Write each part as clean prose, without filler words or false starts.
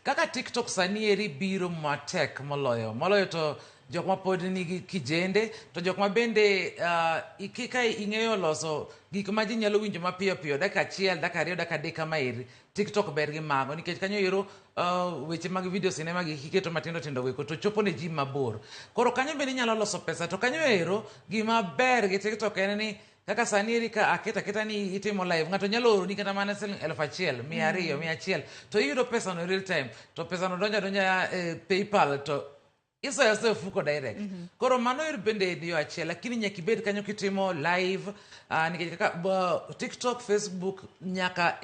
Kaka TikTok sani eri biro matek moloyo moloyo to jok ma pod nigi kijende to jok ma bende ka ing'eyo loso gik ma ji nyalo winjo mapiyo piyo, dakika 1, dakika 2, dakika 3 kama eri, TikTok ber gi mago nikech kanyo ero weche mag video cinema gi kiketo matindo tindo go to chopo ne ji mabor. Koro kanyo bende inyalo loso pesa. To kanyo ero gima ber gi TikTok en ni kaka sani eri ka aketa aketa ni itimo live, ng'ato nyalo oroni kata mana siling 1000, 200, 100, to iyudo pesa no real time, to pesa no donjo adonja e PayPal to isoyo asoya ofuko direct. Koro mano ero bende en yo achiel, lakini nyaka ibed kanyo kitimo live, nikech kaka TikTok, Facebook nyaka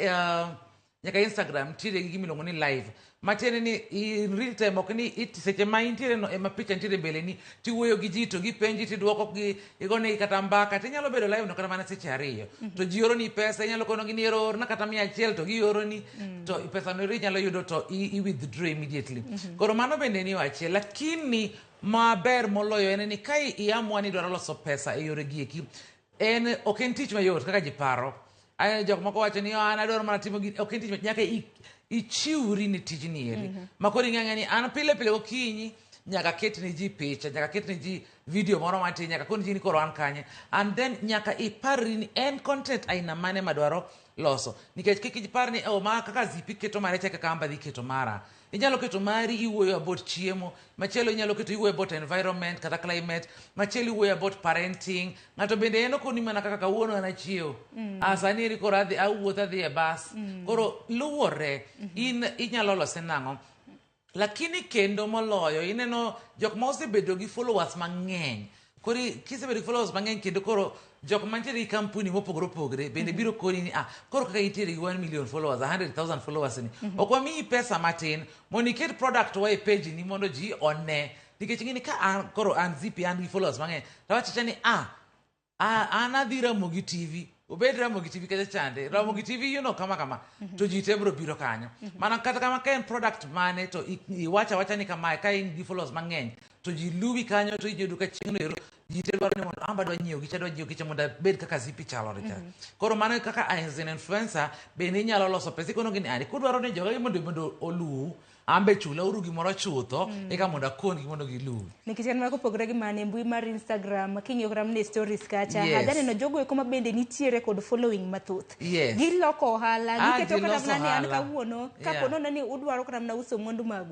Instagram nitiere gi gima iluongo ni live, matiende ni in real time, ok ni seche ma intiere no ema picha nitiere mbele ni tiwuoyo gi ji to gipenji tiduoko gi igonegi kata mbaka, tinyalo bedo live no kata mana seche 2 to ji oroni pesa. Inyalo konogi ni ero orna kata 100 to gioroni, to pesa no ero inyalo yudo to i withdraw immediately. Koro mano bende en yo achiel, lakini maber moloyo en ni ka iamua ni idwaro loso pesa e yore gi eki, en ok en tich mayot kaka ji paro. Jok moko wacho ni, "Oh, an adwaro mana timo gini." Ok en tich, nyaka ichiwri ne tijni eri. Ma koro ing'e ni an pile pile gokinyi nyaka ket ne ji picha, nyaka ket ne ji video moro matin, nyaka kon ji ni koro an kanye. And then nyaka iparri ni en content aina mane madwaro loso. Nikech kik ipar ni, oh, ma kaka Zipi keto mare cha kaka an be adhi keto mara. Inyalo keto mari iwuoyo about chiemo, machielo inyalo keto iwuoyo about environment kata climate, machielo iwuoyo about parenting. Ng'ato bende en okoni mana kaka kawuono an achiewo. Ah, sani eri koro adhi awuotho adhi e bus. Koro luwore in inyalo lose nang'o. Lakini kendo moloyo ineno jok ma osebedo gi followers mang'eny. Koro kisebedo gi followers mang'eny kendo koro jok mantiere gi kampuni mopogore opogore bende biro koni ni, ah, koro kaka intiere gi 1 million followers, 100,000 followers ni, ok wamiyi pesa matin mondo iket product wa e page ni mondo ji one. Nikech ing'e ni ka an koro an Zipi an gi followers mang'eny to awacho ni, ah, an adhi Ramogi TV, obed Ramogi TV kacha chande, Ramogi TV kama kama, to ji te biro biro kanyo. Mana kata kama ka en product mane to iwacho awacha ni kamae, ka in gi followers mang'eny to ji luwi kanyo, to iyudo ka chieng'no ero ji te dwaro ni mondo an be adwa nyiewo gicha, adwa nyiewo gicha mondo abed kaka Zipi chalore cha. Koro mano e kaka as an influencer bende inyalo loso pesa. Ikono gi ni ani kudwaro ni joga mondo oluwu, an be chula uru gimoro chutho eka mondo akon-gi mondo giluwi. Nikech en mana kopogore gi mano e mbui mar Instagram, king'iyo kata mana e stories kacha, ajaneno jogo eko ma bende nitiere kod following mathoth. Giloko ohala, giketo ji kata loso mana ni an ohala. kawuono, kapo nono ni udwaro kata mana uso mwandu magu.